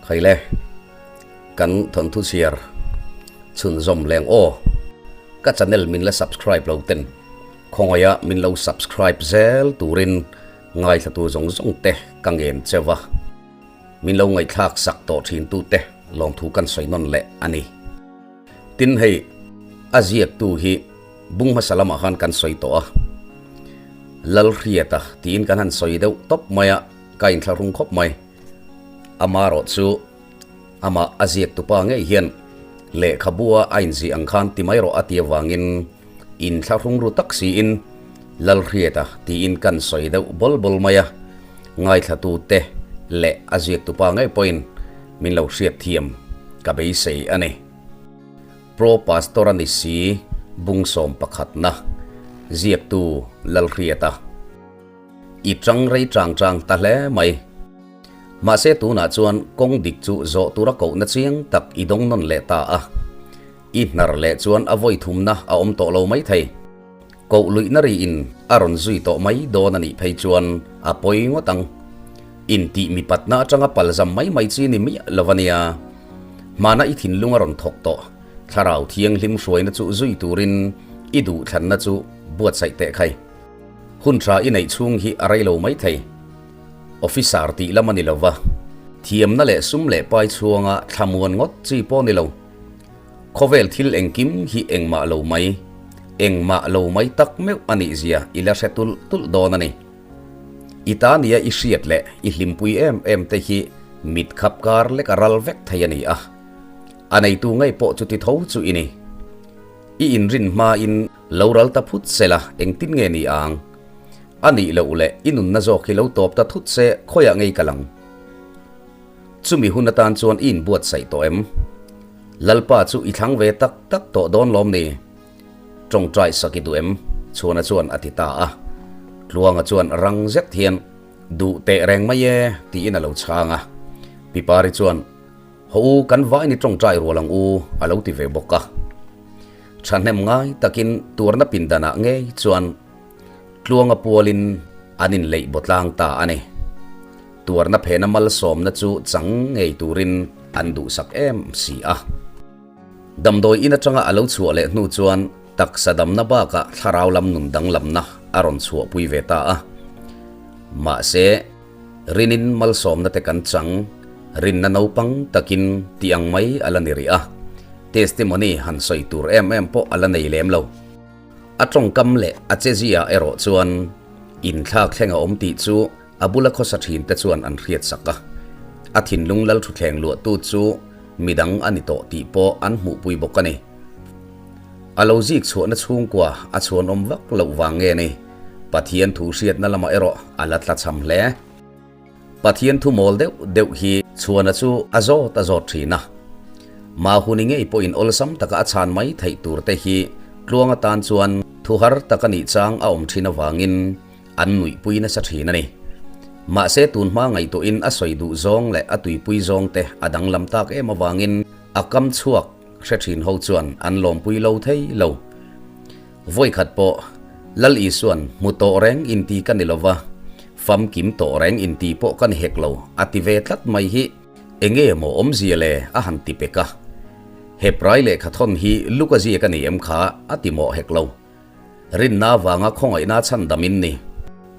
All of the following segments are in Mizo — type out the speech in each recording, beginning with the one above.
Khaile, kan thawnthu chhiar chhunzawm leng aw. Ka channel min la subscribe lo ten khawngaih a min lo subscribe zel turin ngaithlatu zawng zawng te ka ngen cheu a. Min lo ngaihthlak sak tawh thin tu te lawmthu kan sawi nawn leh a ni. Tin hei a ziaktu hi bung hmasa lamah khan kan sawi tawh a, Lalhriata tiin kan han sawi deuh tawp mai a, ka inthlahrung khawp mai. Amarawh chu amah a ziaktupa ngei hian lehkhabua a inzih ang khan ti mai rawh a ti avangin inthlahrung ru tak siin Lalhriata tiin kan sawi deuh bawl bawl mai a, ngaithlatute leh a ziaktupa ngei pawhin min lo hriatthiam ka beisei a ni. Pro Pastor a ni si bung sawm pakhatna ziaktu Lalhriata. I tang rei chang chang ta hle mai. Mahse tunah chuan kawng dik chu zawh tura kohna chiang tak i dawng nawn leh ta a. I hnar leh chuan a vawi thumna a awm tawh lo mai thei. Koh luihna riin a rawn zui tawh mai dawn a nih phei chuan a pawi ngawt ang. Intih mipatna atanga palzam mai mai chi ni miah lo a nia. Hmana i thinlung a rawn thawk tawh. Thlarau thianghlim hruaina chu zui turin i duhthlanna chu buatsaih teh khai. Hun tha i neih chhung hi a rei lo mai thei. Officer tih lam a ni lo va, thiamna leh sum leh pai chhuanga thlamuan ngawt chi pawh a ni lo. Khawvel thil engkim hi engmah lo mai, engmah lo mai tak meuh a nih zia i la hre tulh tulh dawn a ni. I ta nia i hriat leh i hlimpui em em te hi mit khap kar lek a ral vek thei a ni a. A neitu ngei pawh chuti tho chu i ni. I inrin hmain lo ral ta phut se la, engtin nge ni ang? A nih loh leh i nunna zawk hi lo tawp ta thut se khawiah ngei ka lang? Chumi hun atan chuan i inbuatsaih tawh em? Lalpa chu i thlang ve tak tak tawh dawn lawm ni? Tawngtai sak i duh em? Chhuana chuan a ti ta a. Tluanga chuan rang zet hian, Duh teh reng mai e, tiin a lo chhang a. Pipari chuan, Haw u, kan vaini tawngtai rual ang u, a lo ti ve bawk a. Thahnem ngai takin tuarna pindanah ngei chuan Tluanga pualin an inleih bawtlang ta a ni. Tuarna phena malsawmna chu chang ngei turin an duhsak em si a. Damdawi in atanga a lo chhuah leh hnu chuan taksa damna bakah thlarau lam nun danglamna a rawn chhuahpui ve ta a. Mahse, Rinin malsawmna te kan chang, rinna naupang takin tih ang mai a la ni rih a, testimony han sawi tur em em pawh a la nei lem lo. A tawngkam leh a chezia erawh chuan inthlak thleng a awm tih chu a bula khawsa thin te chuan an hriat sak a, a thinlung lal thuthleng luahtu chu midang a ni tawh tih pawh an hmuhpui bawk a ni. A lo zik chhuahna chhungkua a chhuanawm vak loh vang nge ni? Pathian thu hriatna lamah erawh a la tlachham hle. Pathian thu mawl deuh deuh hi chhuana chu a zawt a zawt thin a. Mahuni ngei pawhin awlsam taka a chhan mai theih tur te hi tluang atan chuan thu har tak a nih chang a awm thin avangin an nuihpui nasa thin a ni. Mahse tunhma ngaihtuahin a sawi duh zawng leh a tuipui zawng te a danglam tak em avangin a kam chhuak hre thin ho chuan an lawmpui lo thei lo. Vawikhat pawh Lal Isuan hmu tawh reng inti ka ni lova, famkim tawh reng inti pawh ka ni hek lo a ti ve tlat mai hi enge maw awmzia le a han ti pek a. Heprai lehkha thawn hi Luka ziak a ni em kha a ti mawh hek lo. Rinna vanga khawngaihna chhandam in ni.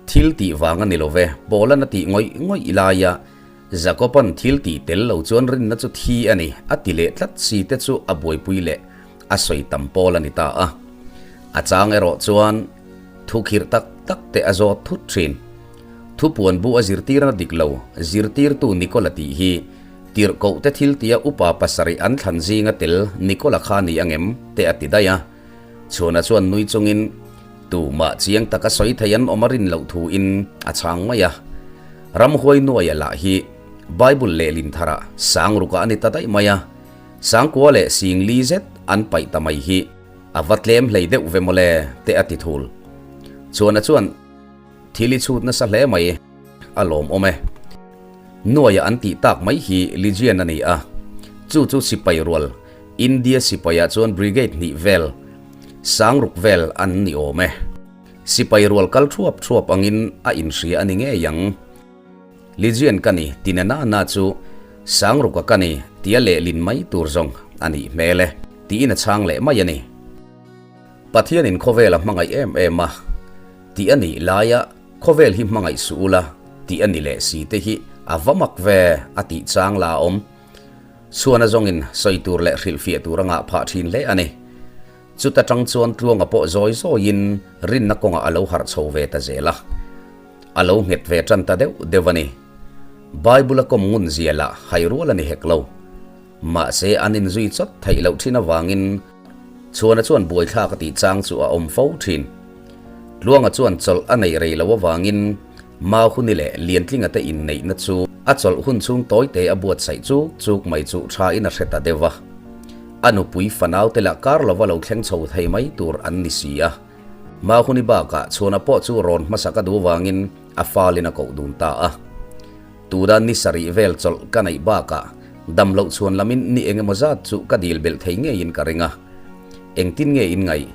Thil tih vang a ni lo ve, Paula'n a tih ngawih ngawih laia Jakoba'n thil tih tel lo chuan rinna chu thi a ni a ti leh tlat si te chu a buaipui leh a sawi tam pawl a ni ta a. A chang erawh chuan thu khirh tak tak te a zawt thut thin. Thu puan bu a zirtirna dik lo zirtirtu Nikola tih hi tirhkoh te thil tia upa pasarih an thlan zinga tel Nikola kha ni angem te a ti daih a. Chhuana chuan nui chungin tumah chiang taka sawi thei an awm a rin loh thuin a chhang mai a. Ramhuai nuaia lah hi Bible lehlin tharah sang rukah a ni ta daih mai a. Sangkua leh Singli zet an paih ta mai hi a va tlem hlei deuh ve mawle te a ti thul. Chuana chuan thil i chhut nasa hle mai a lawmawm e. Nuaia an tih tak mai hi Legion a ni a, chu chu sipai rual India sipaiah chuan brigade hnih vel, sangruk vel an ni awm e. Sipai rual kal thuap thuap angin a inhria a ni ngei ang. Legion ka ni ti na na na chu. Sangruka ka ni tia lehlin mai tur zawng a nih hmel e, tiin a chhang leh mai a ni. Pathianin khawvel a hmangaih em em a, tih a nih laia khawvel hi hmangaih suh ula tih a ni leh si te hi a va mak ve a tih chang la a awm. Chhuana zawngin sawi tur leh hrilhfiah tur a ngah phah thin hle a ni. Chuta tang chuan Tluanga pawh zawi zawiin rinna kawngah a lo harh chho ve ta zel a. A lo nghet ve tan ta deuh deuh a ni. Bible a kawm ngun zia lah hai rual a ni hek lo. Mahse an inzui chawt theih loh thin avangin Chhuana chuan buaithlak a tih chang chu a awm fo thin. Tluanga chuan chawlh a neih rei loh avangin Mahuni leh Liantlinga te inneihna chu a chawlh hun chhung tawite a buatsaih chuk chuk mai chu tha in a hre ta deuh a. A nupui fanau te lah kar lova lo thleng chho thei mai tur an ni si a. Mahuni bakah Chhuana pawh chu rawn hmasa ka duh vangin a falin a koh dun ta a. Tudan ni sarih vel chawlh ka neih bakah dam loh chhuan lamin ni eng emaw zat chu ka dil belh thei ngeiin ka ring a. Engtin nge in ngaih?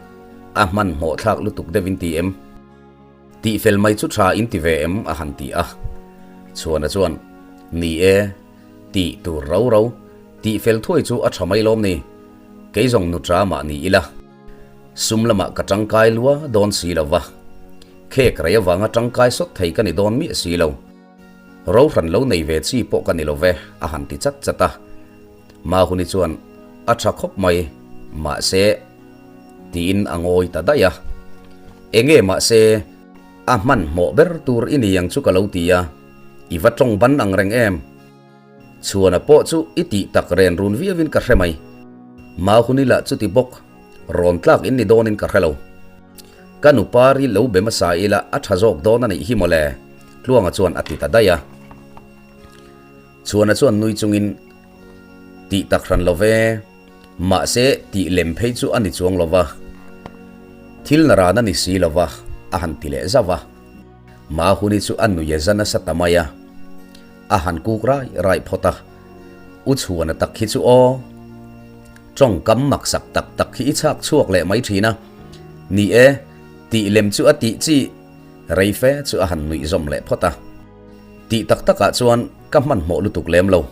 A hmanhmawh thlak lutuk deuh in ti em? Tih fel mai chu tha in ti ve em? a han ti a. Chhuana chuan, Ni e, tih tur ro ro, tih fel thuai chu a tha mai lawm ni. Kei zawng nutra mah ni ila. Sum lamah ka tangkai lua dawn si lo va. Khek rei avanga tangkai sawt thei ka ni dawn miah si lo. Rohran lo nei ve chi pawh ka ni lo ve, a han ti chat chat a. Mahuni chuan, A tha khawp mai, mahse. Tiin a ngawi ta daih a. Enge mahse, a hmanhmawh ber tur i ni ang chu ka lo ti a, i va tawng ban ang reng em? Chhuana pawh chu i tih tak ren run viauin ka hre mai. Mahuni lah chuti bawk, rawn tlak in ni dawnin ka hre lo. Ka nupa ri lo be hmasa ila a tha zawk dawn a nih hi mawle, Tluanga chuan a ti ta daih a. Chhuana chuan nui chungin, Tih tak hran lo ve, mahse tih lem phei chu a ni chuang lo va, thil na ran a ni si lo va, a han ti leh zauh a. Mahuni chu a nui a za nasa ta mai a, a han kuk rai rai phawt a, U Chhuana tak hi chu aw, tawngkam maksak tak tak hi i chhak chhuak leh mai thin a, ni e, tih lem chu a tih chi rei fe chu a han nuih zawm leh phawt a. Tih tak takah chuan ka hmanhmawh lutuk lem lo.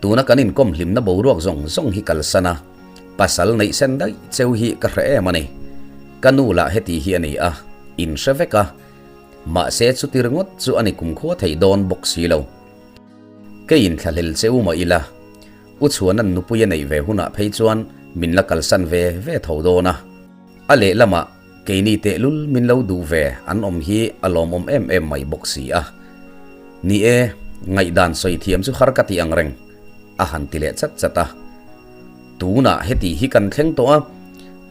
Tuna kan inkawm hlimna boruak zawng zawng hi kalsan a, pasal neih sen daih cheu hi ka hre em a ni. Ka nu lah heti hi a ni a, in hre vek a. Mahse chuti ringawt chu a ni kumkhua thei dawn bawk si lo. Kei in thlahlel cheu mah ila, U Chhuanan nupui a neih ve hunah phei chuan min la kalsan ve ve tho dawn a. A lehlamah keini tehlul min lo duh ve an awm hi a lawmawm em em mai bawk si a. Ni e, ngaihdan sawi thiam chu har ka ti ang reng, a han ti leh chat chat a. Tunah heti hi kan thleng tawh a,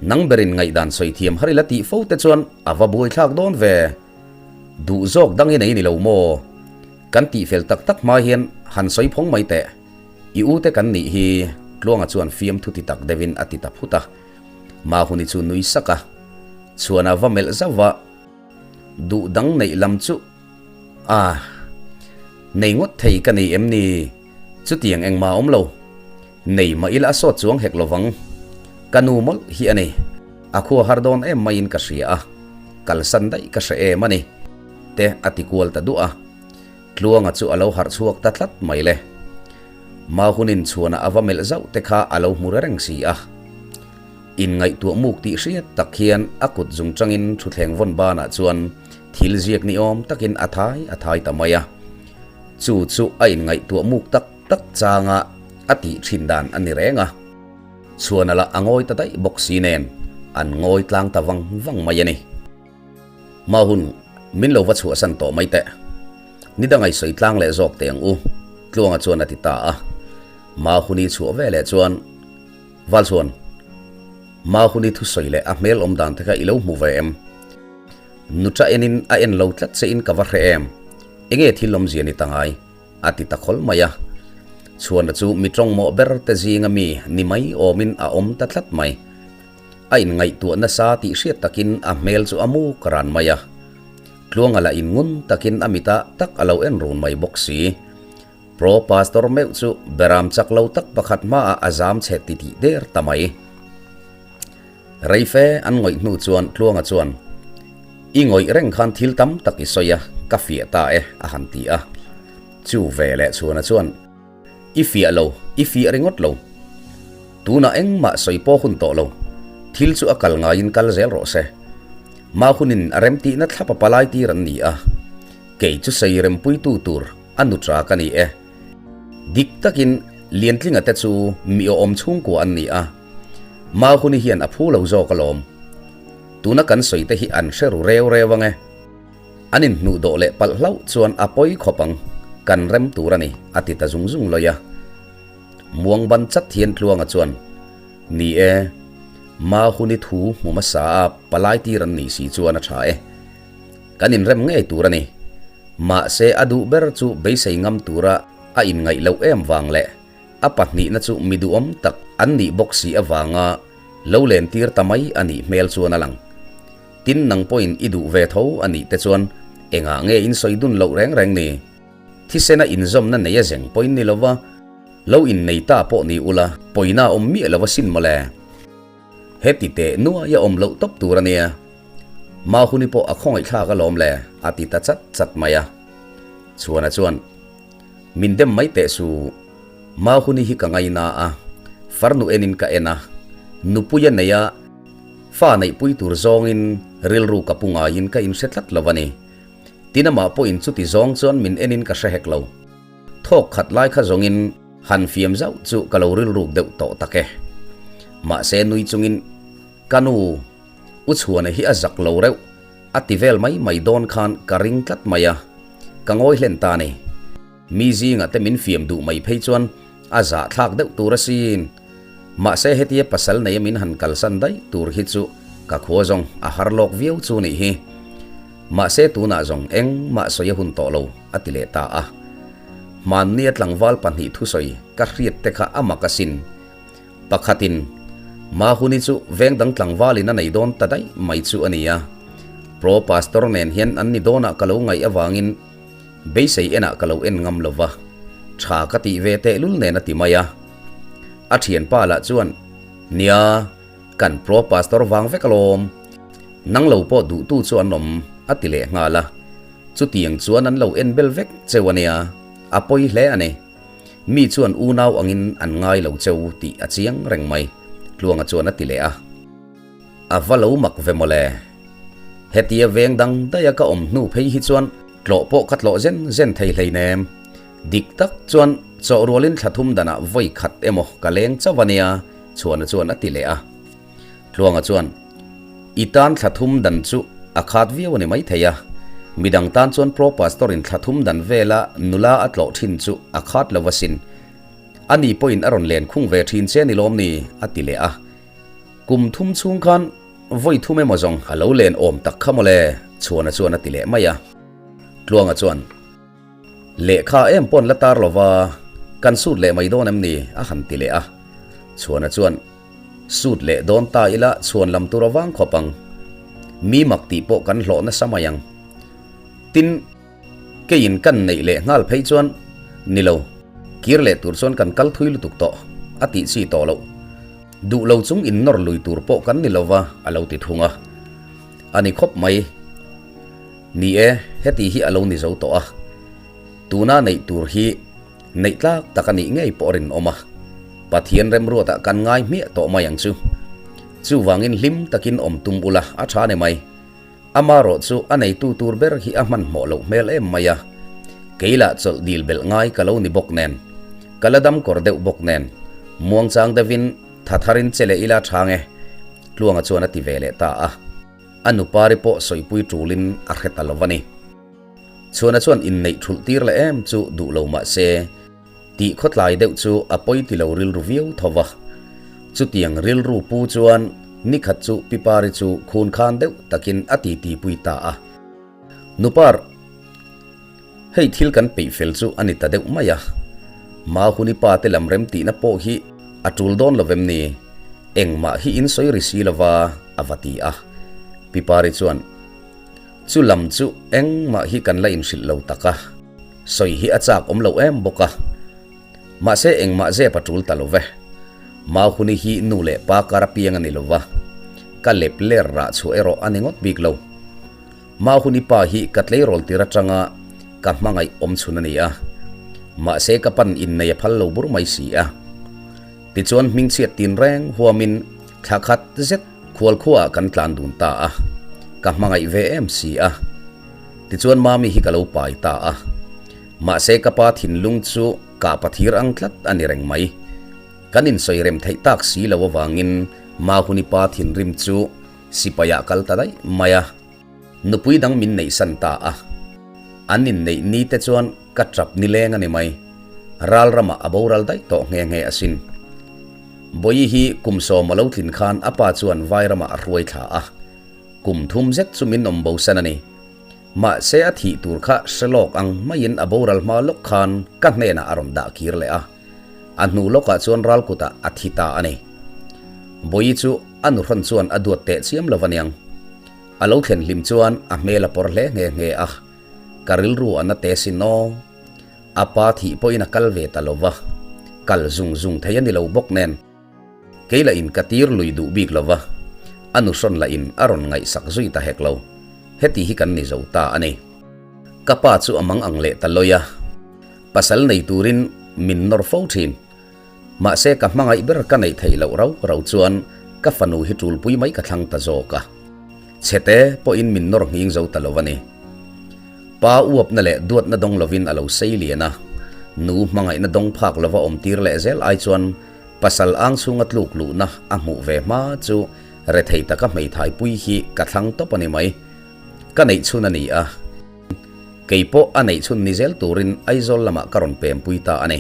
nang berin ngaihdan sawi thiam har ila tih fo te chuan a va buaithlak dawn ve. Duh zawk dang i nei ni lo maw? Kan tihfel tak tak hma hian han sawi phawng mai teh. I u te kan nih hi, Tluanga chuan fiamthu ti tak deuhin a ti ta phut a. Mahuni chu nui sak a, chhuan a va melh zauh va, Duh dang neih lam chu a nei ngawt thei ka nei em ni? Chutiang engmah awm lo. Nei mah ila a sawt chuang hek lovang. Ka nu mawlh hi a ni. A khua har dawn em maiin ka hria a, kalsan daih ka hre em a ni, te a ti kual ta duah a. Tluanga chu a lo harh chhuak ta tlat mai le. Mahunin chhuanah a va melh zauh te kha a lo hmu reng si a. Inngaihtuah muk tih hriat tak hian a kut zung tangin thutthleng vawn banah chuan thil ziak ni awm takin a thai a thai ta mai a. Chu chu a inngaihtuah muk tak tak changa a tih thin dan a ni reng a. Chhuana lah a ngawi ta daih bawk si nen an ngawi tlang ta vang vang mai a ni. Mahun, min lo va chhuahsan tawh mai teh. Ni dang ai sawi tlang leh zawk teh ang u, Tluanga chuan a ti ta a. Mahuni chhuah ve leh chuan, Valchhuan, Mahuni thusawi leh a hmel awm dan te kha i lo hmu ve em? Nuta enin a en lo tlat che in ka va hre em? Enge thil awmzia ni ta ngai? A ti ta khawl mai a. Chhuana chu mi tawngmawh ber te zinga mi ni mai awmin a awm ta tlat mai. A inngaihtuah nasa tih hriat takin a hmel chu a muk ran mai a. Tluanga lah in ngun takin a mitah tak a lo en run mai bawk si. Pro Pastor meuh chu beram chak lo tak pakhat hmaah a zam chhe ti tih der ta mai. Reife an ngawih hnu chuan Tluanga chuan, I ngawih reng khan thil tam tak i sawi a, ka fiah ta e, a han ti a. Chu ve leh Chhuana chuan. I fiah lo, i fiah ringawt lo. Tunah engmah sawi pawh hun tawh lo. Thil chu a kal ngaiin kal zel rawh se. Mahunin a remtihna thlap a palai tir an ni a. Kei chu sawi rempuitu tur a nutra ka ni e. Dik takin Liantlinga te chu mi awm chhungkua an ni a. Mahuni hian a phu lo zawk alawm. Tuna kan sawi te hi an hre ru reu reu ang e. An inhnuh dawh leh palh hlauh chuan a pawi khawp ang, kan rem tur a ni, a ti ta zung zung lawih a. Muang ban chat hian Tluanga chuan, Ni e, Mahuni thu hmu hmasa a palai tir an nih si chuan a tha e. Kan inrem ngei tur a ni. Mahse a duh ber chu beisei ngam tura a inngaih loh em vang leh a pahnihna chu mi duhawm tak an nih bawk si avanga lo len tir ta mai a nih hmel chuan a lang. Tin nang pawhin i duh ve tho a nih te chuan engah nge in sawi dun loh reng reng ni? Thisena inzawmna nei a zeng pawhin ni lova, lo innei ta pawh ni ula pawina awm miah lo asin mawle. Heti teh nuai a awm loh tawp tur a nia. Mahuni pawh a khawngaihthlak alawm le, a ti ta chat chat mai a. Chhuana chuan, Min dem mai teh su, Mahuni hi ka ngaina a, farnu enin ka en a, nupui a nei a, fa neihpui tur zawngin rilru ka pu ngaiin ka inhre tlat lo a ni. Tin amah pawhin chuti zawng chuan min enin ka hre hek lo. Thawk khat lai kha zawngin han fiam zauh chu ka lo rilruk deuh tawh tak e. Mahse nui chungin, Ka nu, U Chhuana hi a zak lo reuh, a ti vel mai mai dawn khan ka ring tlat mai a, ka ngawi hlen ta ni. Mi zingah te min fiam duh mai phei chuan a zahthlak deuh tur asin. Mahse hetia pasal neia min han kalsan daih tur hi chu ka khua zawng a har lawk viau chu nih hi. Mahse tunah zawng engmah sawi a hun tawh lo, a ti leh ta a. Hmannia tlangval pahnih thusawi ka hriat te kha a mak asin. Pakhatin, Mahuni chu veng dang tlangvalin a nei dawn ta daih mai chu a ni a. Pro Pastor nen hian an ni dawnah ka lo ngaih avangin beisei enah ka lo en ngam lo va, tha ka tih ve tehlul nen a ti mai a. A thianpa lah chuan, Nia, kan Pro Pastor vang vek alawm. Nang lo pawh duhtu chu an awm, a ti leh nghal a. Chutiang chuan an lo en bel vek cheu a nia, a pawi hle a ni. Mi chuan unau angin an ngai lo cheu tih a chiang reng mai, Tluanga chuan a ti leh a. A va lo mak ve mawle. Hetia veng dang daia ka awm hnu phei hi chuan tlawh pawh ka tlawh zen zen thei hleinem. Dik tak chuan chawh rualin thla thum danah vawi khat emaw ka leng chauh a nia, Chhuana chuan a ti leh a. Tluanga chuan, I tan thla thum dan chu a khat viau a ni maithei a, midang tan chuan Pro Pastor in thla thum dan vela nula a tlawh thin chu a khat lo asin. Ani pawhin a rawn len khung ve thin che ni lawm ni? a ti leh a. Kum thum chhung khan vawi thum emaw zawng a lo len awm tak kha mawle, Chhuana chuan a ti leh mai a. Tluanga chuan, Lehkha em pawn la tar lova, kan sut leh mai dawn em ni? a han ti leh a. Chhuana chuan, Sut leh dawn ta ila chhuan lam tur avang khawp ang. Mi mak tih pawh kan hlawh nasa mai ang. Tin, keiin kan neih leh nghal phei chuan, Ni lo, kir leh tur chuan kan kal thui lutuk tawh, a tih chi tawh loh. Duh lo chung in nawr lui tur pawh kan ni lova, a lo ti thung a. A ni khawp mai. Ni e, heti hi a lo ni zo tawh a. Tuna neih tur hi. Neih tlak tak a nih ngei pawh a rinawm a, Pathian remruatah kan ngai hmiah tawh mai ang chu. Chuvangin hlim takin awm tum ula a tha ni mai. Amarawh chu a neitu tur ber hi a hmanhmawh loh hmel em mai a. Kei lah chawlh dil belh ngai ka lo ni bawk nen, ka la dam kawr deuh bawk nen, muangchang deuhin tha tharin che leh ila tha nge, Tluanga chuan a ti ve leh ta a. A nupari pawh sawipui tulin a hre ta lo va ni. Chhuana chuan inneih thulh tir leh em chu duh lo mah se, tih khawtlai deuh chu a pawi ti lo rilru viau tho va. Chutiang rilru pu chuan nikhat chu Pipari chu khun khan deuh takin a titi pui ta a. Nupar, hei thil kan peih fel chu a ni ta deuh mai a. Mahuni pa te lam rem tihna pawh hi a tul dawn lo vem ni? Engmah hi in sawi ri si lova a va ti a. Pipari chuan. Chu lam chu engmah hi kan la inhrilh lo tak a, sawi hi a chak awm lo em bawk a. Mahse engmah zep a tul ta lo ve. Mahuni hi nu leh pa kar apiang a ni lo va, ka lep ler rah chhuah erawh a ni ngawt bik lo. Mahuni pa hi ka tleirawl tir atanga ka hmangaih awm chhun a ni a. Mahse ka pan innei a phal lo bur mai si a. Tichuan hmingchhiat tin reng huamin thla khat zet khualkhuaah kan tlan dun ta a, ka hmangaih ve em si a. Tichuan Mami hi ka lo pai ta a. Mahse ka pa thinlung chu kah pathir ang tlat a ni reng mai. Kan insawi rem theih tak si lo avangin Mahuni pa thinrim chu sipaiah kal ta daih mai a. Nupui dang min neihsan ta a. An inneih ni te chuan ka tap nileng a ni mai. Ral ramah a boral daih tawh nghe nghe asin. Bawihi hi kum sawm a lo tlin khan a pa chuan vai ramah a hruai thla a. Kum thum zet chu min awm bosan a ni. Mahse a thih tur kha hre lawk ang maiin a boral hma lawk khan ka hnenah a rawn dah kir leh a. A hnu lawkah chuan ral kutah a thi ta a ni. Bawihi chu a nuhrawn chuan a duat teh chiam lo aniang. A lo thlen hlim chuan a hmel a pawr hle nghe nghe a, ka rilru a na te sin aw. A pa thih pawhin a kal ve ta lo va, kal zung zung thei a ni lo bawk nen. Kei lah in ka tir lui duh bik lo va, a nuhrawn lah in a rawn ngaihsak zui ta hek lo. Heti hi kan ni zo ta a ni. Ka pa chu a mang ang leh ta lawi a, pasal nei turin min nawr fo thin. Mahse ka hmangaih ber ka neih theih loh rau rau chuan ka fanu hi tulpui mai ka thlang ta zawk a. Chhete pawhin min nawr nghing zo ta lo a ni. Pa uapna leh duatna dawng lovin a lo sei lian a, nu hmangaihna dawng phak lova awm tir leh zel ai chuan pasal ang chhunga tluk luhna a hmuh ve hma chu rethei taka hmeithai pui hi ka thlang tawp a ni mai. Ka neih chhun a ni a, kei pawh a neih chhun ni zel turin Aizawl lamah ka rawn pempui ta a ni.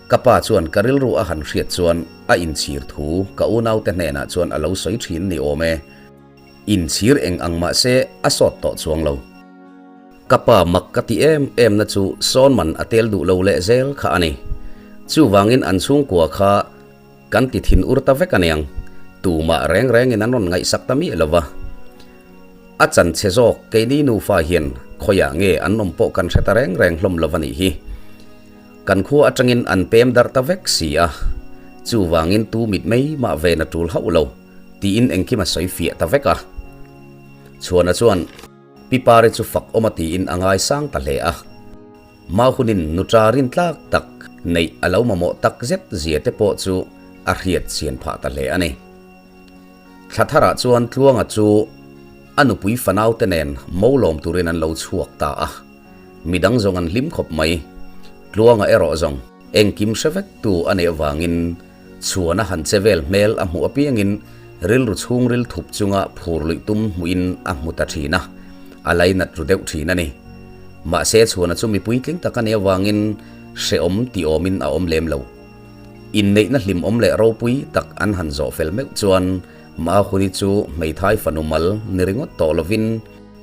Ka pa chuan ka rilru a han hriat chuan a inchhir thu ka unaute hnenah chuan a lo sawi thin ni awm e. Inchhir eng ang mah se a sawt tawh chuang lo. Ka pa mak ka ti em em na chu sawn man a tel duh lo leh zel kha a ni. Chuvangin an chhungkua kha kan ti thin ur ta vek aniang. Tumah reng rengin an rawn ngaihsak ta miah lo va. A chan chhe zawk keini nufa hian khawiah nge an awm pawh kan hre ta reng reng hlawm lo va nih hi. Kan khua atangin an pem darh ta vek si a, chuvangin tu mit mai mah ven a tul hauh lo, tiin engkim a sawi fiah ta vek a. Chhuana chuan Pi Pari chu fak awm a tiin a ngaisang ta hle a. Mahunin nuṭa rintlak tak neih a lo mamawh tak zet zia te pawh chu a hriat chian phah ta hle a ni. Thla tharah chuan Tluanga chu a nupui fanaute nen mo lawm turin an lo chhuak ta a. Midang zawng an hlim khawp mai. Tluanga erawh zawng engkim hre vek tu a neih avangin chhuan a han che vel hmel a hmuh apiangin rilru chhungril thup chunga phur luih tum hmuhin a hmu ta thin a, a lainat ru deuh thin a ni. Mahse chhuana chu mi puitling tak a nih avangin hrehawm ti awmin a awm lem lo. Inneihna hlimawm leh ropui tak an han zawh fel meuh chuan Mahuni chu hmeithai fanu mal ni ringawt tawh lovin,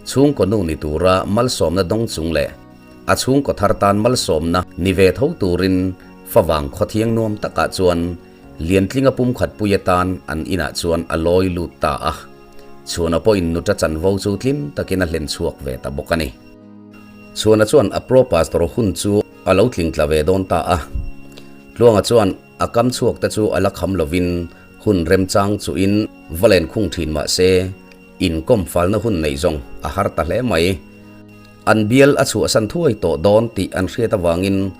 Chhungkaw nu ni tura malsawmna dawng chung leh a chhungkaw thar tan malsawmna ni ve tho turin favang khawthiang nuam takah chuan Liantlinga pumkhat pui atan an inah chuan a lawi lut ta a. Chhuana pawhin nuta chanvo chu tlim takin a hlen chhuak ve ta bawk a ni. Chhuana chuan a pro pastor hun chu a lo tling tla ve dawn ta a. Tluanga chuan a kam chhuak te chu a la kham lovin hun remchang chuhin va len khung thin mah se, Inkawm falna hun neih zawng a har ta hle mai. An bial a chhuahsan thuai tawh dawn tih an hriat avangin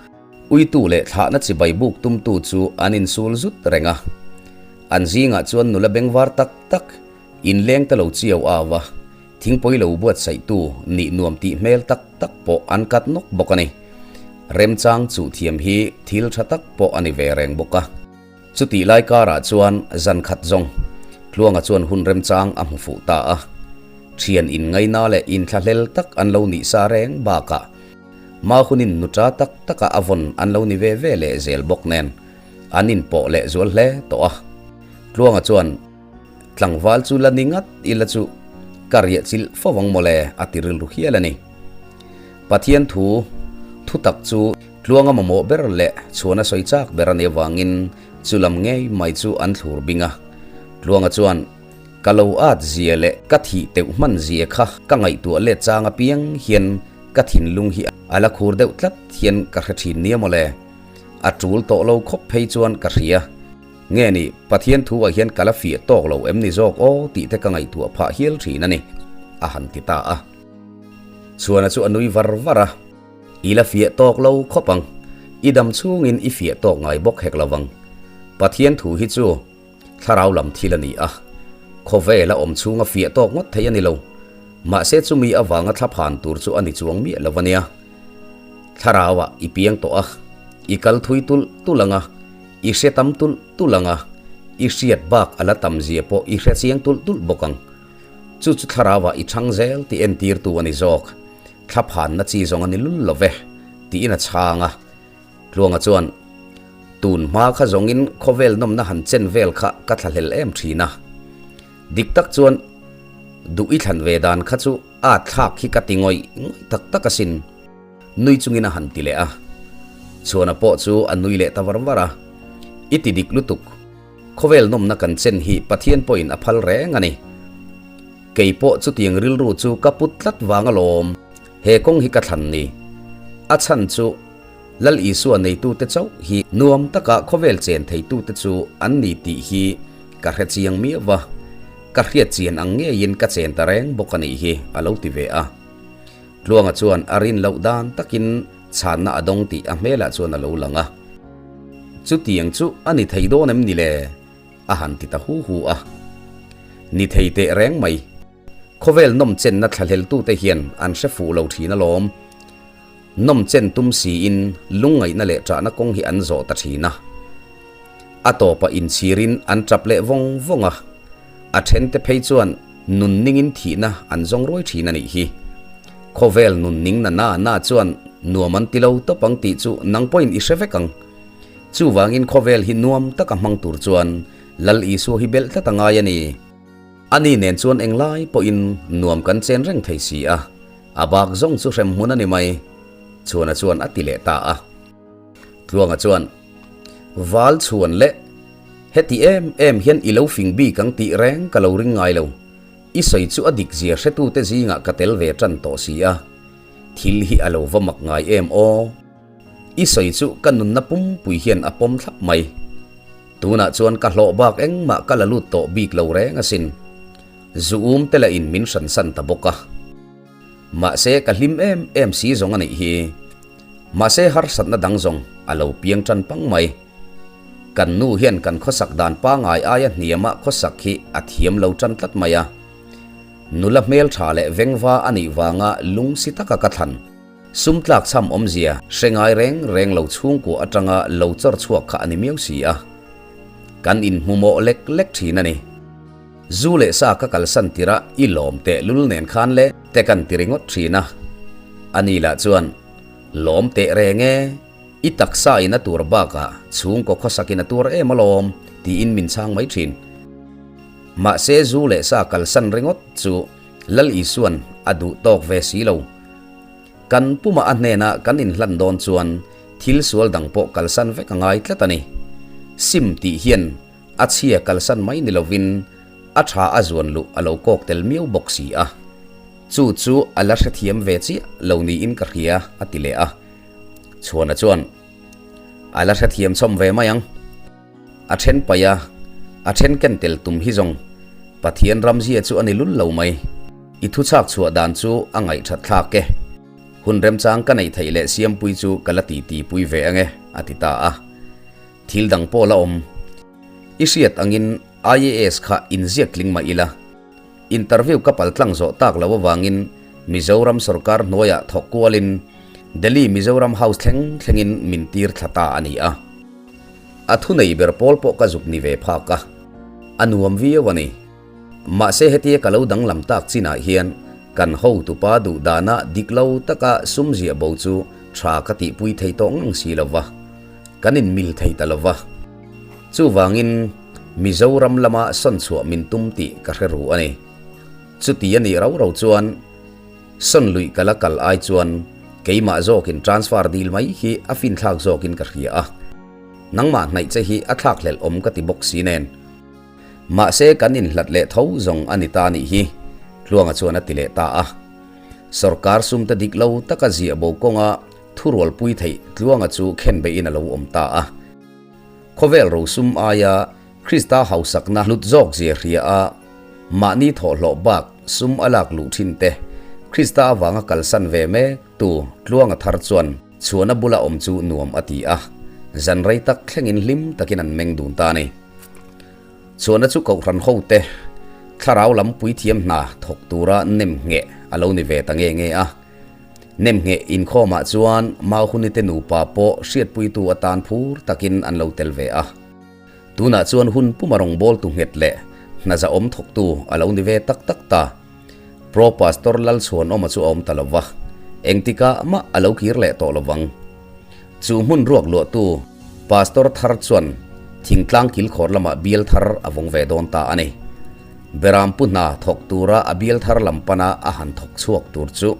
uitu leh thlahna chibai buk tumtu chu an insul zut reng a. An zingah chuan nula bengvar tak tak, inleng te lo chiau au a, thingpui lo buatsaihtu nih nuam tih hmel tak tak pawh an kat nawk bawk a ni. Remchang chuh thiam hi thil tha tak pawh a ni ve reng bawk a. Chutih lai karah chuan zan khat zawng Tluanga chuan hun remchang a hmu fuh ta a. Thian inngaina leh inthlahlel tak an lo nih sa reng bakah Mahunin nuta tak taka a vawn an lo ni ve ve leh zel bawk nen an inpawh leh zual hle tawh a. Tluanga chuan tlangval chu la ni ngat ila chu ka riah chilh fo ang mawle a ti rilru hial a ni. Pathian thu thutak chu Tluanga mamawh ber leh chhuan a sawi chak ber a nih avangin chu lam ngei mai chu an thlur bing a. Tluanga chuan, Ka lo at zia leh ka thih teuh hman zia kha ka ngaihtuah let chang apiang hian ka thinlung hi a la khur deuh tlat hian ka hre thin nia mawle. A tul tawh lo khawp phei chuan ka hria. Nge ni, Pathian thu ah hian ka la fiah tawk lo em ni zawk aw tih te ka ngaihtuah phah hial thin a ni, a han ti ta a. Chhuana chu a nui var var a. I la fiah tawk lo khawp ang. I dam chhungin i fiah tawk ngai bawk hek lo vang. Pathian thu hi chu thlarau lam thil a ni a, khawvel a awm chhunga fiah tawk ngawt thei a ni lo. Mahse chumi avanga thlaphan tur chu a ni chuang miah lo a nia. Thlarauah i piang tawh a, i kal thui tulh tulh ang a, i hre tam tulh tulh ang a, i hriat bak a la tam zia pawh i hre chiang tulh tulh bawk ang. Chu chu thlarauah i chhang zel tih entirtu a ni zawk. Thlaphanna chi zawng a ni lul lo ve, tiin a chhang a. Tluanga chuan, Tun hma kha zawngin khawvel nawmna han chen vel kha ka thlahlel em thin a. Dik tak chuan duh i thlan ve dan kha chu a thlak hi ka ti ngawih ngawih tak tak asin. Nui chungin a han ti leh a. Chhuana pawh chu a nui leh ta var var a. I ti dik lutuk. Khawvel nawmna kan chen hi Pathian pawhin a phal reng a ni. Kei pawh chutiang rilru chu ka put tlat vang alawm. He kawng hi ka thlan ni. A chhan chu Lal Isua neitute chauh hi nuam taka khawvel chen theitute chu an ni tih hi ka hre chiang miau va, ka hriat chian ang ngeiin ka chen ta reng bawk a nih hi, a lo ti ve a. Tluanga chuan a rin loh dan takin chhanna a dawng tih a hmelah chuan a lo lang a. Chutiang chu a ni thei dawn em ni le? a han ti ta hu hu a. Ni thei teh reng mai. Khawvel nawmchenna thlahleltute hian an hre fuh lo thin alawm. Nawmchen tum siin lungngaihna leh ṭahna kawng hi an zawh ta ṭhin a. A tawpah inchhirin an ṭap leh vawng vawng a. A ṭhente phei chuan nun ningin thihna an zawng ruai ṭhin a nih hi. Khawvel nun ning na na na chuan nuam an ti lo tawp ang tih chu nang pawhin i hre vek ang. Chuvangin khawvel hi nuam taka hmang tur chuan Lal Isua hi belh tlat a ngai a ni. Ani nen chuan englai pawhin nuam kan chen reng thei si a. A bak zawng chu hrem hmun a ni mai, Chhuana chuan a ti leh ta a. Tluanga chuan, Val chhuan leh, heti em em hian i lo fing bik ang tih reng ka lo ring ngai lo. I sawi chu a dik zia hretute zingah ka tel ve tan tawh si a. Thil hi a lo va mak ngai em aw. I sawi chu ka nunna pumpui hian a pawm thlap mai. Tunah chuan ka hlawh bak engmah ka la lut tawh bik lo reng asin. Zu um te lah in min hran san ta bawk a. Mahse ka hlim em em si zawng a nih hi. Mahse harsatna dang zawng a lo piang tan pang mai. Kan nu hian kan khawsak dan pangai aia hniama khawsak hi a thiam lo tan tlat mai a. Nula hmeltha leh vengva a nih vanga lungsi taka ka thlan. Sum tlak chham awmzia hre ngai reng reng lo chhungkua atanga lo chawr chhuak kha a ni miau si a. Kan inhmumawh lek lek thin a ni. Zu leh sa ka kalsan tirh a i lawm teh lul nen khan le te kan ti ringawt thin a. Ani lah chuan, Lawm teh reng e, i taksa in a tur bakah chhungkaw khawsakin a tur em alawm, tiin min chhang mai thin. Mahse zu leh sa kalsan ringawt chu Lal Isuan a duh tawk ve si lo. Kan puma a hnena kan inhlan dawn chuan thil sual dang pawh kalsan vek a ngai tlat a ni. Sim tih hian A chhia kalsan mai ni lovin a tha a zuan luh a lo kawk tel miau bawk si a. Chu chu a la hrethiam ve chiah lo niin ka hria a ti leh a. Chhuana chuan, A la hrethiam chawm ve mai ang. A then paih a, a then ken tel tum hi zawng Pathian ramzia chu a ni lul lo mai. I thuchhak chhuah dan chu a ngaihthat thlak e. Hun remchang ka neih theih leh Siampui chu ka la titi pui ve ang e, a ti ta a. Thil dang pawh la awm. I hriat angin IAS kha inziak tling mah ila. Interview ka pal tlang zawh tak lo avangin Mizoram sorkar hnuaiah thawk kualin Delhi Mizoram House thleng thlengin min tir thla ta a ni a. A thunei ber pawl pawh ka zuk ni ve phak a. A nuam viau a ni. Mahse hetia ka lo danglam tak chinah hian kan hotupa duh dana dik lo taka sum ziah bo chu tha ka tihpui thei tawh ngang si lo va. Kan inmil thei ta lo va. Chuvangin Mizoram lama sawn chhuah min tum tih ka hre ru a ni. Chuti a nih rau rau chuan sawn luih ka la kal ai chuan keimah zawkin transfer dil mai hi a finthlak zawkin ka hria a. Nangmah hnaih che hi a thlakhlelh awm ka ti bawk si nen. Mahse kan inhlat leh tho zawng a ni ta nih hi, Tluanga chuan a ti leh ta a. Sorkar sumte dik lo taka ziah bo kawnga thurualpui theih Tluanga chu khen beihin a lo awm ta a. Khawvel rosum aia Krista hausakna hlut zawk zia hria a, mahni thawhhlawh bak sum a lak luh thin te Krista avanga kalsan ve mek tu Tluanga thar chuan. Chhuana bula awm chu nuam a ti a, zan rei tak thlengin hlim takin an meng dun ta a ni. Chhuana chu Kohhran hote thlarau lam puithiam hna thawk tura nem ngheh a lo ni ve ta nge nge a. Nem ngheh inkhawmah chuan Mauhunite nupa pawh hriatpuitu atan phur takin an lo tel ve a. Tunah chuan hun puma rawngbawltu nghet leh hna zahawm thawktu a lo ni ve tak tak ta. Pro Pastor Lalchhuanawma chu a awm ta lo va, engtikah mah a lo kir leh tawh lo vang. Chu hmun ruak luahtu Pastor thar chuan thingtlang kilkhawr lamah bial thar a vawng ve dawn ta a ni. Berampu hna thawk tura a bial thar lam pana a han thawk chhuak tur chu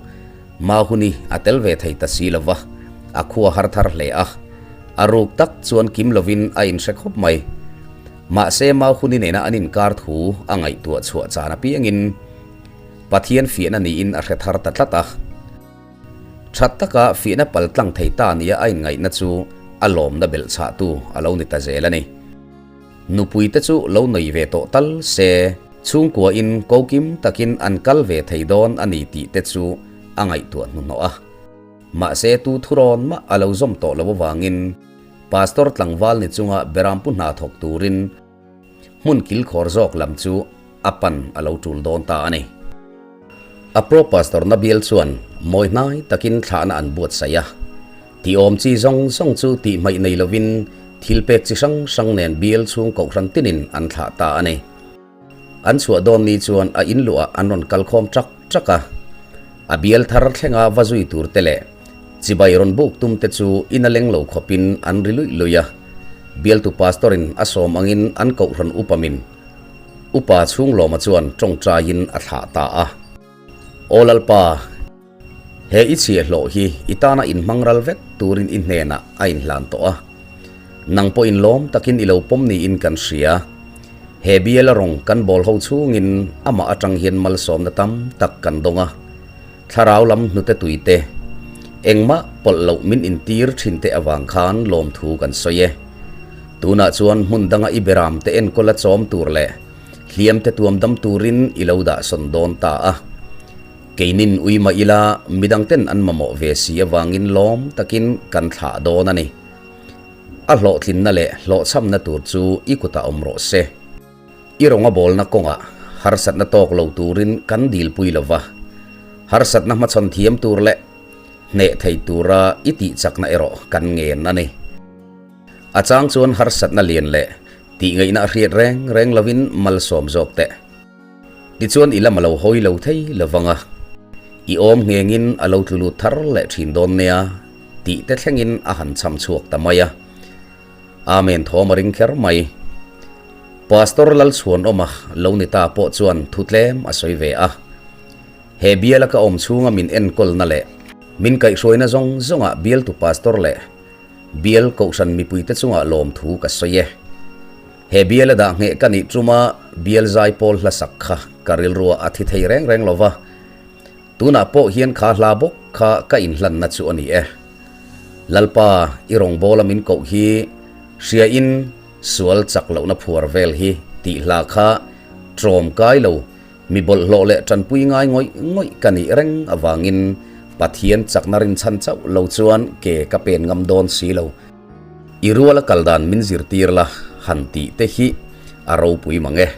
Mahuni a tel ve thei ta si lo va, a khua har thar hle a. A ruk tak chuan kim lovin a inhre khawp mai. Mahse Mahuni nena an inkar thu a ngaihtuah chhuah chan apiangin Pathian fiahna niin a hre thar ta tlat a. That taka fiahna pal tlang thei ta nia a inngaihna chu a lawmna belh chhahtu a lo ni ta zel a ni. Nupui te chu lo nei ve tawh tal se, chhungkuain kokim takin an kal ve thei dawn a ni tih te chu a ngaihtuah hnuhnawh a. Mahse tu thurawn mah a lo zawm tawh lo avangin Pastor tlangval ni chunga Berampu hna thawk turin hmun kilkhawr zawk lam chu a pan a lo tul dawn ta a ni. A pro pastor Nabiel chuan mawi hnai takin thlahna an buatsaih a. Tihawm chi zawng zawng chu tihhmaih nei lovin thil pek chi hrang hrang nen bial chhung kohhran tinin an thlah ta a ni. An chhuah dawn ni chuan a in luah an rawn kal khawm ṭak ṭak a. A bial thar thlenga va zui tur te leh chibai rawn buk tum te chu in a leng lo khawpin an ri luih luih a. Bialtu pastor in a sawm angin an kohhran upamin upa chhunglawma chuan tawngtaiin a thlah ta a. Aw Lalpa! He i chhiahhlawh hi i tana inhmang ral vek turin i hnenah a inhlan tawh a. Nang pawh inlawm takin i lo pawm niin kan hria. He biala rawng kan bawl ho chhungin amah atang hian malsawmna tam tak kan dawng a. Thlarau lam hnute tui te, engmah pawlh loh min intir thin te avang khan lawmthu kan sawi e. Tunah chuan hmun danga i beram te enkawl a chawm tur leh hliam te tuam dam turin i lo dah sawn dawn ta a. Keinin ui mah ila midangten an mamawh ve si avangin lawm takin kan thlah dawn a ni. A hlawhtlinna leh hlawhchhamna tur chu i kutah awm rawh se. I rawnga bawlna kawngah harsatna tawk lo turin kan dilpui lo va, harsatna hmachhawn thiam tur leh hneh thei tura i tihchakna erawh kan ngen a ni. A chang chuan harsatna lian leh tihngaihna a hriat reng reng lovin malsawm zawk teh. Tichuan i lam a lo hawi lo thei lo vang a, i awm nghengin a lo tlu lut thar leh thin dawn nia tih te thlengin a han cham chhuak ta mai a. Amen thawm a ring kher mai. Pastor Lalchhuanawma lo ni ta pawh chuan thu tlem a sawi ve a. He biala ka awm chhunga min enkawlna leh min kaihhruaina zawng zawngah bialtu pastor leh bial kohhran mipuite chungah lawmthu ka sawi e. He bial a dah ngheh ka nih tuma bial zai pawl hla sak kha ka rilruah a thi thei reng reng lo va, tunah pawh hian kha hla bawk kha ka inhlanna chu a ni e. Lalpa, i rawngbawla min koh hi hriain sual chak lohna phuar vel hi tih hla kha tlawm kai lo, mi bawlhhlawh leh tanpui ngai ngawih ngawih ka nih reng avangin Pathian chakna rinchhan chauh lo chuan ke ka pen ngam dawn si lo. I ruala kal dan min zirtir la han tih te hi a ropui mang e.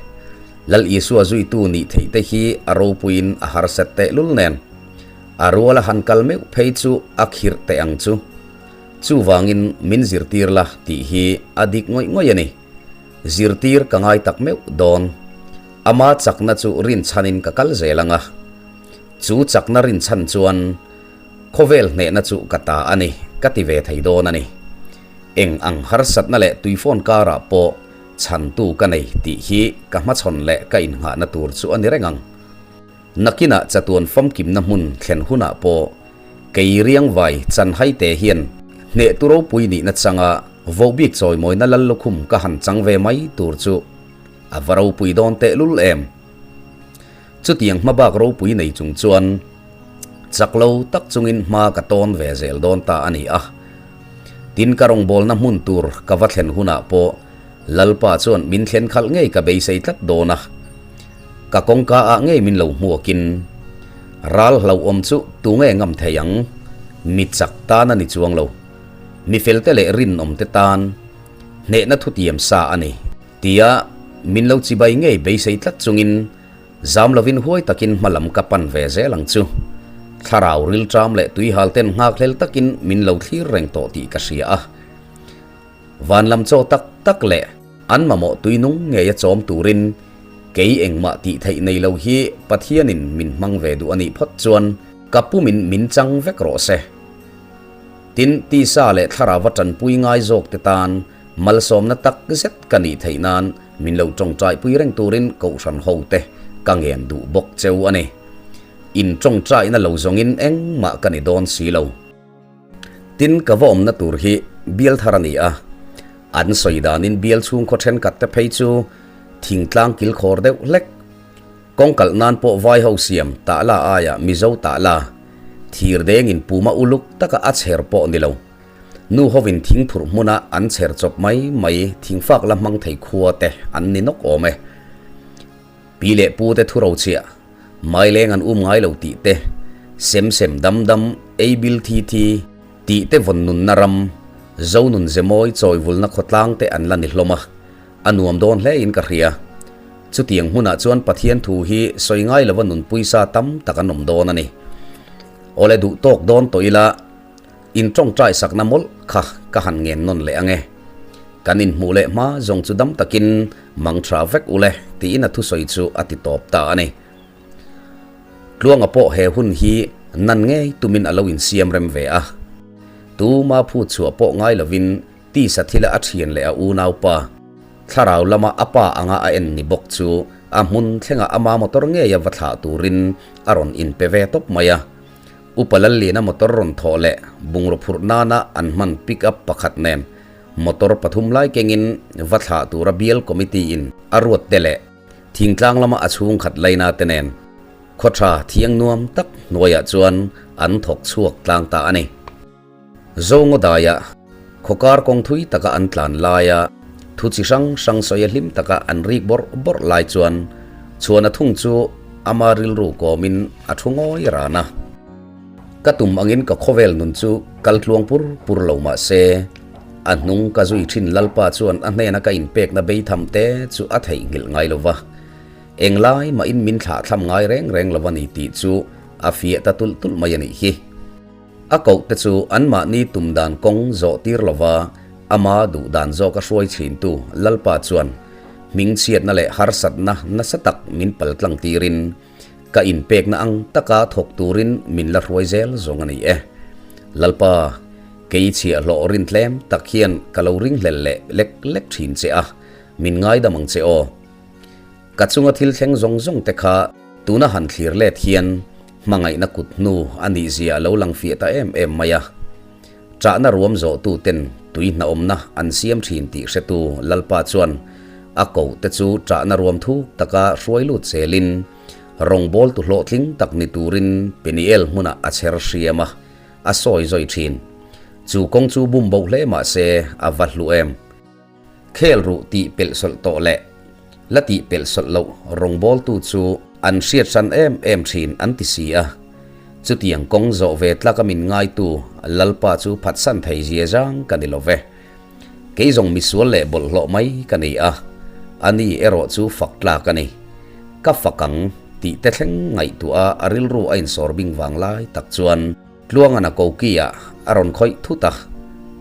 Lal Isua zuitu nih theih te hi a ropuiin a harsat tehlul nen. A ruala han kal meuh phei chu a khirh teh ang chu. Chuvangin min zirtir la tih hi a dik ngawih ngawih a ni. Zirtir ka ngai tak meuh dawn. Ama chakna chu rinchhanin ka kal zel ang a. Chu chakna rinchhan chuan. Khawvel hnehna chu ka ta a ni, ka ti ve thei dawn a ni. Eng ang harsatna leh tuifawn karah pawh chhantu ka nei tih hi ka hmachhawn leh ka innghahna tur chu a ni reng ang. Nakinah chatuan famkimna hmun thlen hunah pawh kei riangvai chanhaite hian hnehtu ropui nihna changa vohbik chawimawina lal lukhum ka han chang ve mai tur chu a va ropui dawn tehlul em! Chutiang hmabak ropui nei chung chuan chak lo tak chungin hma ka tawn ve zel dawn ta a ni a. Tin ka rawngbawlna hmun tur ka va thlen hunah pawh Lalpa chuan min thlen khalh ngei ka beisei tlat dawn a. Ka kawngka ah ngei min lo hmuakin ral hlauhawm chu tunge ngam thei ang? Mi chak tan a ni chuang lo. Mi felte leh rinawmte tan hnehna thutiam sa a ni. Tia min lo chibai ngei beisei tlat chungin zam lovin huai takin hma lam ka pan ve zel ang chu. Thlarau rilṭam leh tuihal ten nghakhlel takin min lo thlir reng tawh tih ka hria a. Van lam chaw tak tak leh an mamawh tui nung ngeia chawm turin kei engmah tih theih nei lo hi Pathianin min hmang ve duh a nih phawt chuan ka pumin min chang vek rawh se. Tin, tisa leh thlarauva tanpui ngai zawk te tan malsawmna tak zet ka nih theih nan min lo tawngtaipui reng turin Kohhran ho te ka ngen duh bawk cheu a ni. In tawngtaina lo zawngin engmah ka ni dawn si lo. Tin, ka va awmna tur hi bial thar a ni a, an sawi danin bial chhungkhaw thenkhat te phei chu thingtlang kilkhawr deuh hlek. Kawng kalh nan pawh vai ho siam tah la aiah Mizo tah la, thir dengin puma uluk taka a chher pawh ni lo. Nu hovin thing phurh hmuna an chher chawp mai mai thingfak la hmang thei khua te an ni nawk awm e. Pi leh pu te thu rochhiah, Maileng an um ngai lo tih te, sem sem dam dam, ei bil thi thi tih te vawn nunna ram, zo nun ze mawi chawi vulna khawtlang te an la ni hlawm a, a nuam dawn hle in ka hria. Chutiang hmunah chuan Pathian thu hi sawi ngai lova nun puisa tam tak an awm dawn a ni. Awle duh tawk dawn tawh ila, In tawngtai sakna mawlh kha ka han ngen nawn leh ang e. Kan inhmuh leh hma zawng chu dam takin mang tha vek ule tiin a thusawi chu a ti tawp ta a ni. Tluanga pawh he hun hi nan ngei tumin a lo insiam rem ve a. Tuma phut chhuah pawh ngai lovin tisa thila a thian leh a unaupa, thlarau lama a pa anga a en ni bawk chu a hmun thlenga ama motor ngeia va thlah turin a rawn inpe ve tawp mai a. Upa Lalliana motor rawn thawh leh bungraw phurh nana an hman pick up pakhat nen motor pathum lai kengin va thlah tura bial committee in a ruat te leh thingtlang lama a chhungkhat laina te nen khaw tha thiang nuam tak hnuaiah chuan an thawk chhuak tlang ta a ni. Zongodaiah khawkar kawng thui taka an tlan laia thu chi hrang hrang sawi a hlim taka an rik bawrh bawrh lai chuan chhuana thung chu ama rilru kawmin a thu ngawi ran a. Ka tum angin ka khawvel nun chu kal tluang pur pur lo mah se, a hnung ka zui thin Lalpa chuan a hnena ka inpekna beitham te chu a theihnghilh ngai lo va, englai mahin min thlahthlam ngai reng reng lo a ni tih chu a fiah ta tulh tulh mai a nih hi. A koh te chu anmahni tum dan kawng zawh tir lova ama duh dan zawk a hruai thintu Lalpa chuan hmingchhiatna leh harsatna nasa tak min paltlang tirin ka inpekna ang taka thawk turin min la hruai zel zawng a ni e. Lalpa, kei chhiahhlawh rin tlem tak hian ka lo ringhlel leh lek lek thin che a, min ngaidam ang che aw. Ka chunga thil thleng zawng zawng te kha tuna han thlir let hian hmangaihna kut hnu a nih zia a lo lang fiah ta em em mai a. Ṭahna ruam zawhtu ten tui hnaawmna an siam ṭhin tih hretu Lalpa chuan a ko te chu ṭahna ruam thuk taka hruai lut zelin rawngbawltu hlawhtling tak ni turin Peniel hmunah a chher hriam a, a sawi zawi ṭhin. Chu kawng chu bum bo hle mah se a va hlu em. Khel ruh tih pelh sawlh tawh leh la tih pelh sawlh loh rawngbawltu chu an hriat hran em em thin an ti si a. Chutiang kawng zawh ve tlaka min ngaitu Lalpa chu phatsan thei zia zang ka ni lo ve. Kei zawng misual leh bawlhhlawh mai ka ni a, ani erawh chu fak tlak a ni. Ka fak ang tih te thleng ngaihtuah a a rilru a insawr bing vang lai tak chuan, Tluangan a koki-ah a rawn khawih thut a,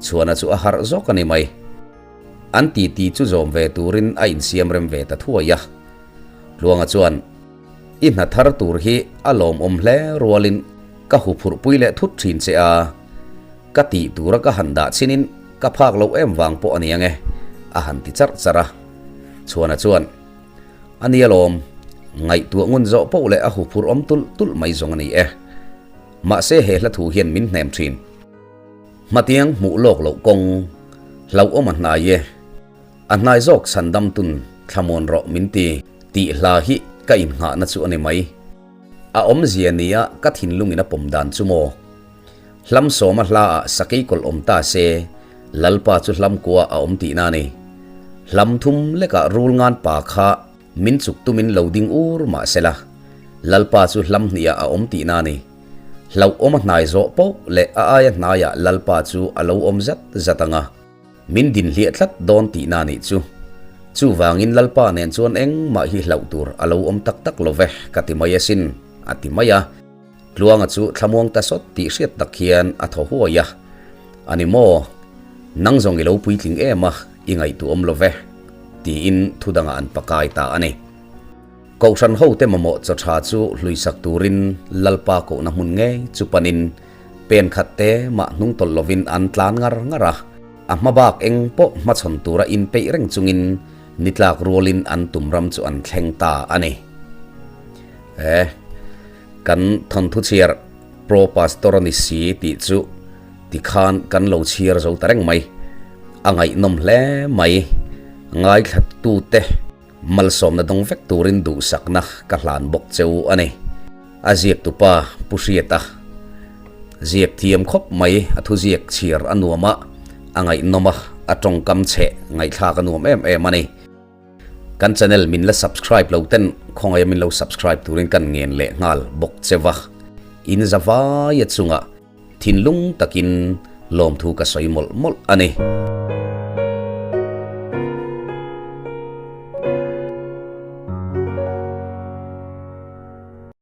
chhuana chu a harh zawk a ni mai. An titi chu zawm ve turin a insiam rem ve ta thuai a. Tluanga chuan, I hna thar tur hi a lawmawm hle rualin ka hu phurhpui leh thut thin che a, ka tih tura ka han dah chinin ka phak loh em vang pawh a ni ang e, a han ti charh charh a. Chhuana chuan, A ni alawm, ngaihtuah ngun zawh poh leh a hu phurh awm tulh tulh mai zawng a ni e. Mahse he hla thu hian min hnem thin. Hmatiang hmuh lawk loh kawng, hlauhawm a hnai e. A hnai zawk chhandam tun thlamuan rawh min ti tih hla hi ka innghahna chu a ni mai. A awmzia nia ka thinlungin a pawm dan chu maw? Hlam sawma hla ah sakei kawlh awm ta se, Lalpa chu hlam kua a awm tihna a ni. Hlam thum lekah rul ngan pa kha Min chuk tumin lo ding ur mah se la, Lalpa chu hlam hniah a awm tihna a ni. Hlauhawm a hnai zawh poh leh a aia hnaiah Lalpa chu a lo awm zat zat ang a, min din hliah tlat dawn tihna nih chu. Chuvangin Lalpa nen chuan engmah hi hlauh tur a lo awm tak tak lo ve ka ti mai asin, a ti mai a. Tluanga chu thlamuang ta sawt tih hriat tak hian a thaw huai a, A ni maw? Nang zawng i lo puitling em a, i ngaihtuah awm lo ve, tiin thu dangah an pakai ta a ni. Kohhran hote mamawh chaw tha chu hluisak turin Lalpa kohna hmun ngei chu panin pen khat te mah hnung tawlh lovin an tlan ngar ngar a, a hma bak eng pawh hmachhawn tura inpeih reng chungin ni tlak rualin an tum ram chu an thleng ta a ni. E. Kan thawnthu chhiar Pro Pastor a ni si tih chu tikhan kan lo chhiar zo ta reng mai. A ngaihnawm hle mai. Ngaithlatute. Malsawmna dawng vek turin duhsakna ka hlan bawk che u a ni. A ziaktupa Pu Hriata ziak thiam khawp mai, a thuziak chhiar a nuam a, a ngaihnawm a, a tawngkam chheh ngaihthlak a nuam em em a ni. Kan channel min la subscribe lo ten khawngaia min lo subscribe turin kan ngen leh nghal bawk che va. In za vaia chungah thinlung takin lawmthu ka sawi mawlh mawlh a ni.